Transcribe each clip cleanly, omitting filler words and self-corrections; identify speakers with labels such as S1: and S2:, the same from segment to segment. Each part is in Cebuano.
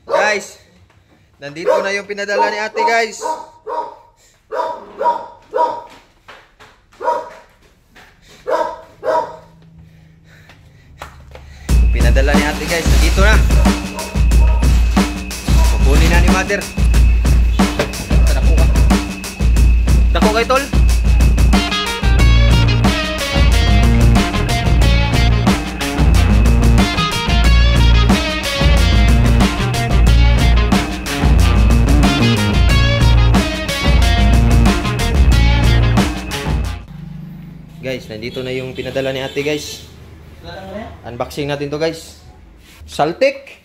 S1: Guys, nandito na yung pinadala ni ate, guys. Pinadala ni ate, guys, nandito na. Kukunin na ni mother. Dako ka. Dako kay tol. Guys, nandito na yung pinadala ni ate, guys. Unboxing natin to, guys. Saltik.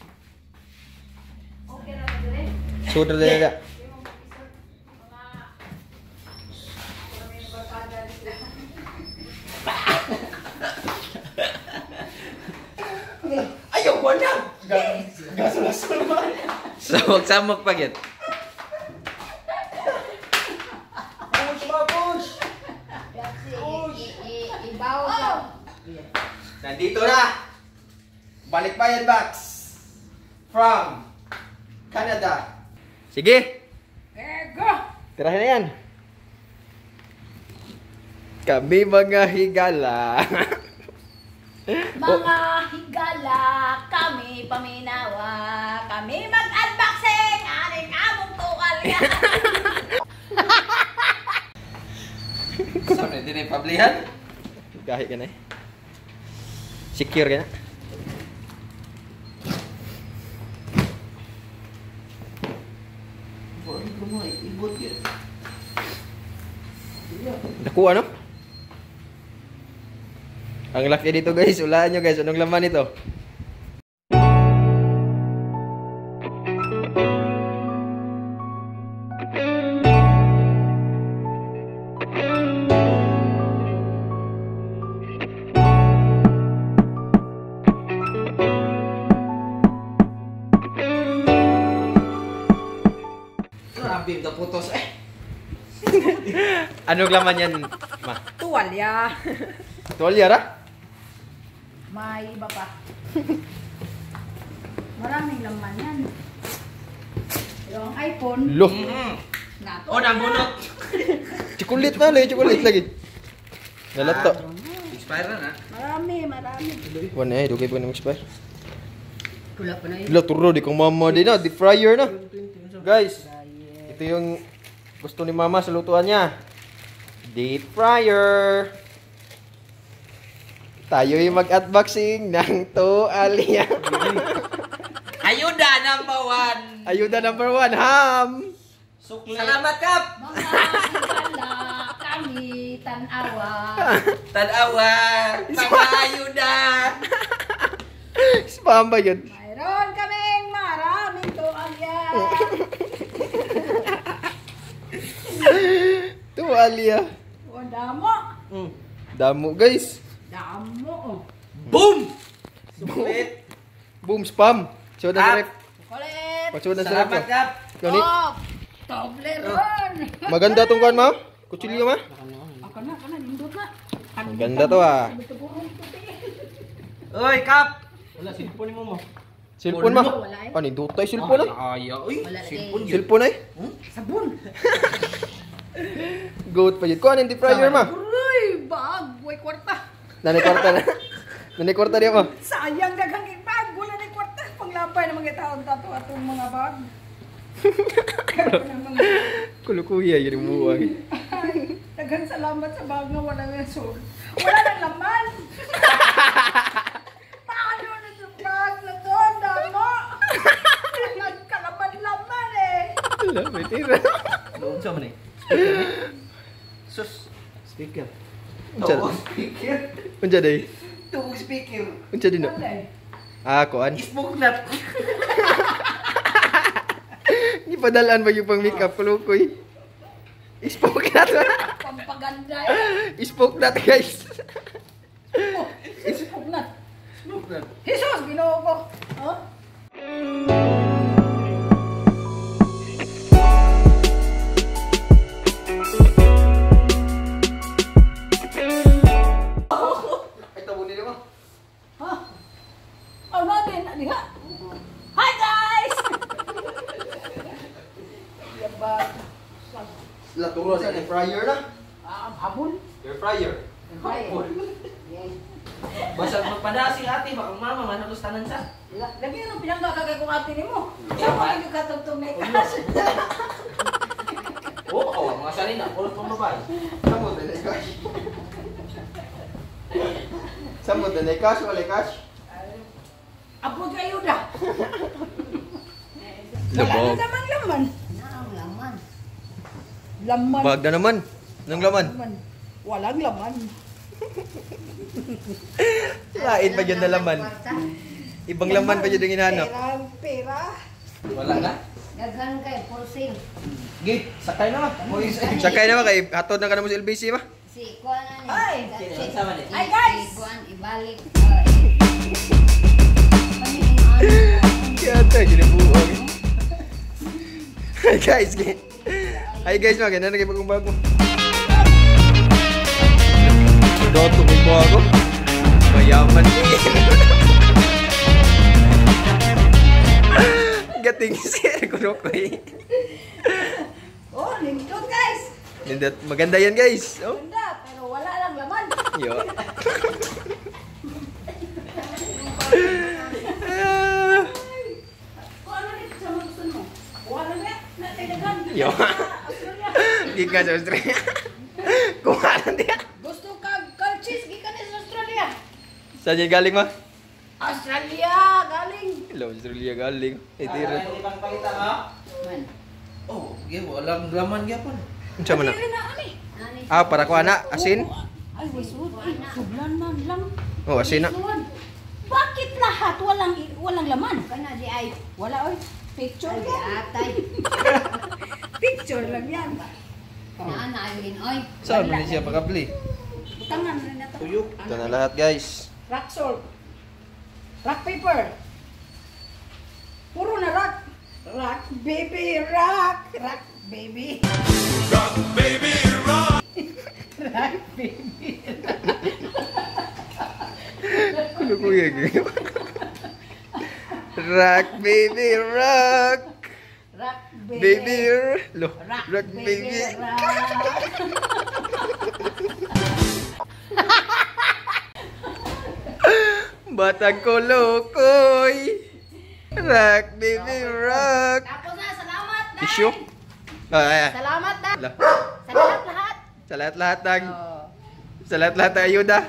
S1: Sudra na.
S2: Ayaw ko na. Gasol-gasol man.
S1: Samok-samok pa gid.
S2: Push ma, push.
S1: Nandito na. Balikbayan box from Canada. Sige.
S3: Gego.
S1: Tirahin na yan. Kami mga higala.
S3: Mga higala, kami paminawa. Kami mag-unboxing, aning among tukal nga.
S1: So, hindi na yung pablihan? Gahi ka na eh. Secure ka na. Nakuha, no? Ang laki dito, guys. Ulaan nyo, guys. Anong laman nito?
S2: Grabe, naputos eh.
S1: Anong laman yan, ma?
S3: Tuwalya.
S1: Tuwalya ra?
S3: May iba pa. Maraming laman yan. Yung iPhone.
S1: Loh.
S3: Nato.
S2: Oh, nabunot.
S1: Chocolate na lagi, chocolate lagi. Nalato.
S2: Expire na na.
S3: Marami, marami.
S1: Wala eh, dugay pa na expire.
S3: Wala pa na yun.
S1: Ila turo di kong mama din na, deep fryer na. Guys, ito yung gusto ni mama sa lutuan niya. Deep fryer. Tayo yung mag-unboxing ng tuwalya.
S2: Ayuda number 1.
S1: Ayuda number 1, ham.
S2: Sukli. Salamat, Kap.
S3: Mga higala, kami tanawa.
S2: Tanawa. Mga ayuda.
S1: Spam ba yun?
S3: Mayroon kaming maraming tuwalya.
S1: Tuwalya.
S3: O, damo.
S1: Damo, guys.
S3: Damo, oh.
S2: Boom! Suklit.
S1: Boom, spam. So, na sa ref.
S3: Chocolate.
S1: Pagsuod na sa ref.
S2: Salamat, Kap.
S1: Kani?
S3: Oh, Toblerone.
S1: Maganda tong kuan, ma? Kutsilyo, ma?
S3: Ako na, nindot na.
S1: Maganda to, ah.
S2: Uy, Kap. Wala, cellphone mo mo.
S1: Cellphone, ma?
S3: Wala eh.
S1: Ano, dutay cellphone, ah.
S2: Ay, uy. Cellphone yun.
S1: Cellphone, ay.
S3: Sabon.
S1: Goat pa yun. Kuan, hindi fryer, ma.
S3: Uy, bag. Way kwarta.
S1: Nanay kwarta na. Nanay kwarta niya, ma.
S3: Sayang daghang bag. Wala na kwarta. Panglapay na mga taon tato atong mga bag.
S1: Kulukuya yun yung buwang.
S3: Ay, daghang salamat sa bag nga wala na sold. Wala nang laman. Paano na sa bag na to? Damo. Nagkalaman-laman eh.
S1: Wala, may tira.
S2: Doon sa man eh. Sus. Speaker.
S1: Unsa?
S2: Tuog speaker.
S1: Unsa day?
S2: Tuog speaker.
S1: Unsa din no?
S3: Wala eh.
S1: Ah, kuan.
S2: Smoke na.
S1: Gipadalaan ba yung pang makeup kulukoy? Spoke na to.
S3: Pampaganda eh.
S1: Spoke na guys.
S3: Oh, smoke na.
S2: Smoke na.
S3: Jesus, Ginoo ko. Huh?
S1: Ay, tabo nila mo.
S3: Ha? Oh, natin. Diha. Hi, guys!
S1: Laturo sa air fryer na.
S3: Ah, habol.
S1: Air fryer.
S3: Habol.
S2: Basta magpadasi ate, baka mama man tanan sa.
S3: Lagi nung pinangga ka kay kung ate nimo. Sa mo lagi katugtog may cash.
S2: Oo, mga sarina, puro pang babae.
S1: Samo na cash. Samo na cash, wala cash.
S3: Apo kayo da. Wala na naman laman.
S4: Naang laman.
S3: Laman.
S1: Bag na naman. Anong laman?
S3: Walang laman.
S1: Lain pa dyan na laman. Ibang laman pa dyan ang hinahanap.
S3: Pera, pera.
S2: Wala na?
S4: Daghan kay pulsing.
S2: Gi, sakay na.
S1: Sakay naman kay hatod na ka na mo sa LBC ba?
S4: Si kuan na ni.
S3: Ay!
S4: Si-
S2: Sama ni.
S3: Ay, guys!
S4: Si kuan ibalik. Ay.
S1: Kaya tayo, ginabuang. Hi guys, hi guys, mga ganyan na kayo bagong bago. Doto may bago. Mayaman eh. Gating sir, kuno ko eh.
S3: Oh, lindot guys.
S1: Nindot, maganda yan guys. Oh.
S3: Ganda, pero wala lang laman.
S1: Yo.
S3: Kung ano dito sa mga gusto mo? Wala na, natinagan.
S1: Yo.
S3: Australia.
S1: Gikan sa Australia. Kuha na niya.
S3: Gusto ka cheese gikan sa Australia.
S1: Saan yan galing ma?
S3: Australia galing.
S1: Hello, Australia galing. Eh, tira.
S2: Ibang pakita ha?
S4: Man.
S2: Oh, gi walang laman gyapon.
S1: Unsa man na?
S3: Dili na ani.
S4: Nani.
S1: Ah, para kuha na. Asin?
S3: Ay, way suod. Ay, sublan man lang.
S1: Oh, asin na.
S3: Suod. Bakit lahat walang walang laman?
S4: Kana di ay.
S3: Wala oy. Picture
S4: Ay di
S3: yan.
S4: atay.
S3: Picture lang yan.
S4: Naa na ayun oy.
S1: Saan man siya pakabli?
S3: Butangan na na to.
S2: Tuyok.
S1: Ito na lahat guys.
S3: Rock salt. Rock paper. Puro na rock. Rock baby rock. Rock baby.
S5: Rock, baby, rock.
S3: Rock baby.
S1: Kulo ko yan. Rock baby rock.
S3: Rock baby.
S1: Baby lo.
S3: Rock,
S1: Rock
S3: baby.
S1: baby.
S3: Rock.
S1: Batang kulukoy. Rock baby rock.
S4: Tapos na, salamat dai.
S1: Tissue? Ah, ay, ay.
S4: Salamat dai.
S1: La.
S4: Sa lahat-lahat.
S1: Sa lahat-lahat ng sa lahat-lahat ng ayuda.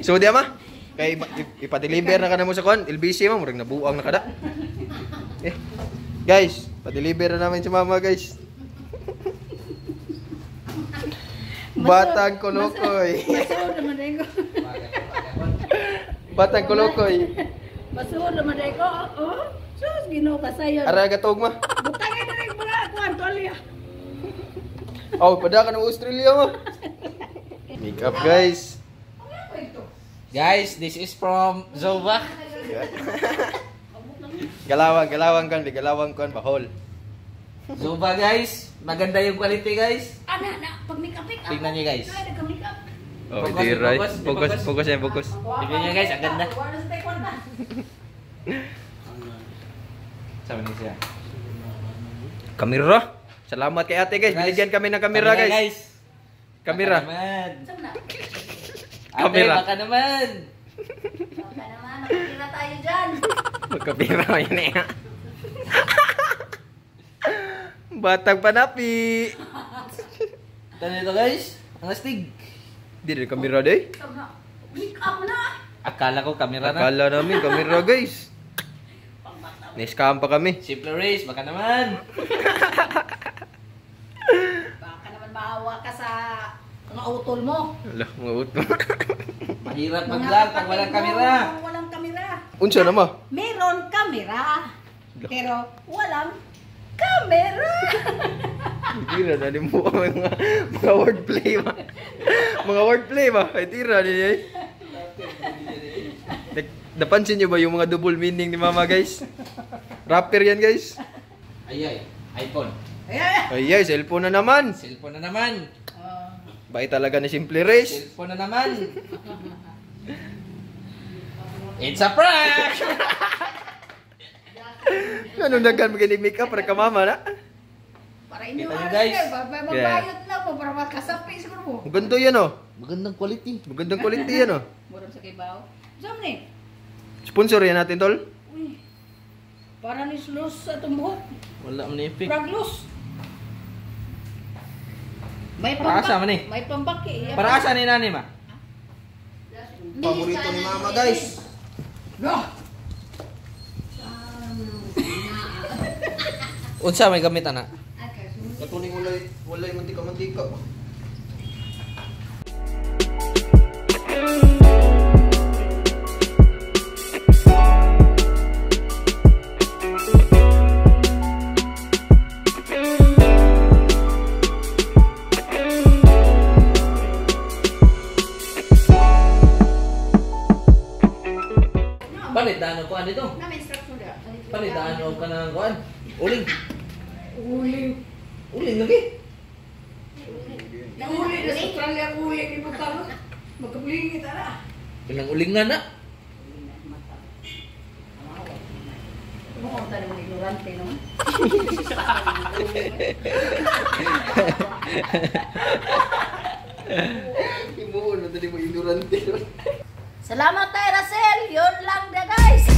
S1: So di ama, kay ipa-deliver na ka na mo sa kon, LBC mo, murag nabuang na kada. Eh, guys, pa-deliver na namin si mama, guys. Batang kulukoy.
S3: Masuod naman din ko.
S1: Batang kulukoy.
S3: Masuod naman din ko. Oh, sus, Ginoo kasayon.
S1: Ara gatog ma.
S3: Butangin na rin mga kuan tuwalya.
S1: Oh, pada ka ng Australia mo. Makeup, guys.
S2: Guys, this is from Zova.
S1: Galawang, galawang kon, galawang kon, bahol.
S2: Zova guys, maganda yung quality guys.
S3: Ana na, pag make up make up.
S2: Tingnan niyo, guys.
S3: Ay, nagka-make up.
S1: Oh,
S2: Focus,
S1: di right.
S2: focus,
S1: Focus,
S2: focus.
S1: focus yan, focus.
S2: Tingnan niyo guys, ang ganda.
S3: Wala sa taekwondo na.
S2: Sabi niya siya.
S1: Kamera. Salamat kay ate, guys. Binigyan kami ng kamera, guys. Kamera.
S2: Baka naman.
S3: Saan na?
S2: Ate,
S1: Kamera.
S2: baka naman.
S4: Baka naman, nakatira tayo dyan.
S1: Magkapira yun eh. Batang panapi.
S2: Ito nito guys, ang astig.
S1: Di rin kamera day.
S3: Saan na? Make up na.
S2: Akala ko kamera na.
S1: Akala namin kamera, guys. Na-scam pa kami.
S2: Simple race, baka naman.
S3: Baka naman maawa ka sa mga utol mo.
S1: Ala, mga uto.
S2: Mahirap
S3: Mga
S2: mag-vlog pag
S3: kapatid
S2: walang
S3: mo,
S2: kamera.
S3: Walang kamera.
S1: Unsa na ma?
S3: Meron kamera. Pero walang kamera.
S1: Hindi na na mo ang mga wordplay ba. Mga wordplay ba? Ay tira ni eh. Napansin niyo ba yung mga double meaning ni Mama, guys? Rapper yan, guys.
S2: Ay ay, iPhone.
S3: Ay, ay.
S1: Ay, ay, cellphone na naman.
S2: Cellphone na naman.
S1: Bait talaga ni Simple Race.
S2: Cellphone na naman. It's a prank!
S1: Ano daghan maginig makeup para ka mama na?
S3: Para Para inyo
S2: Kita nyo,
S3: ara
S2: guys.
S3: siya, mabayot na mo para makasapi siguro mo.
S1: Maganda yan oh.
S2: Magandang quality.
S1: Magandang quality yan oh.
S3: Murag sa kibaw. Saan ni?
S1: Sponsor yan natin, tol.
S3: Uy. Para ni slus sa atong buhok.
S2: Wala man effect.
S3: Praglos. May
S2: Para asa man eh?
S3: May pambaki. Iya.
S2: Para asa ni nani ma?
S1: Paborito ni Mama, guys.
S3: No.
S2: Unsa may gamit ana?
S1: Katuning walay mantika-mantika.
S2: Palit daan og kuan dito.
S4: Na may instruction dira.
S2: Palit daan og kanang kuan. Uling.
S3: Uling.
S2: Uling lagi.
S3: Nauli na sa Australia ang uling ni Butalo. Magkablingit ara.
S2: Kanang ulingan na.
S3: Mo ko tayo mga ignorante no.
S1: Himuon na dali mo ignorante.
S4: Salamat tayo, Russell. Yun lang na, guys.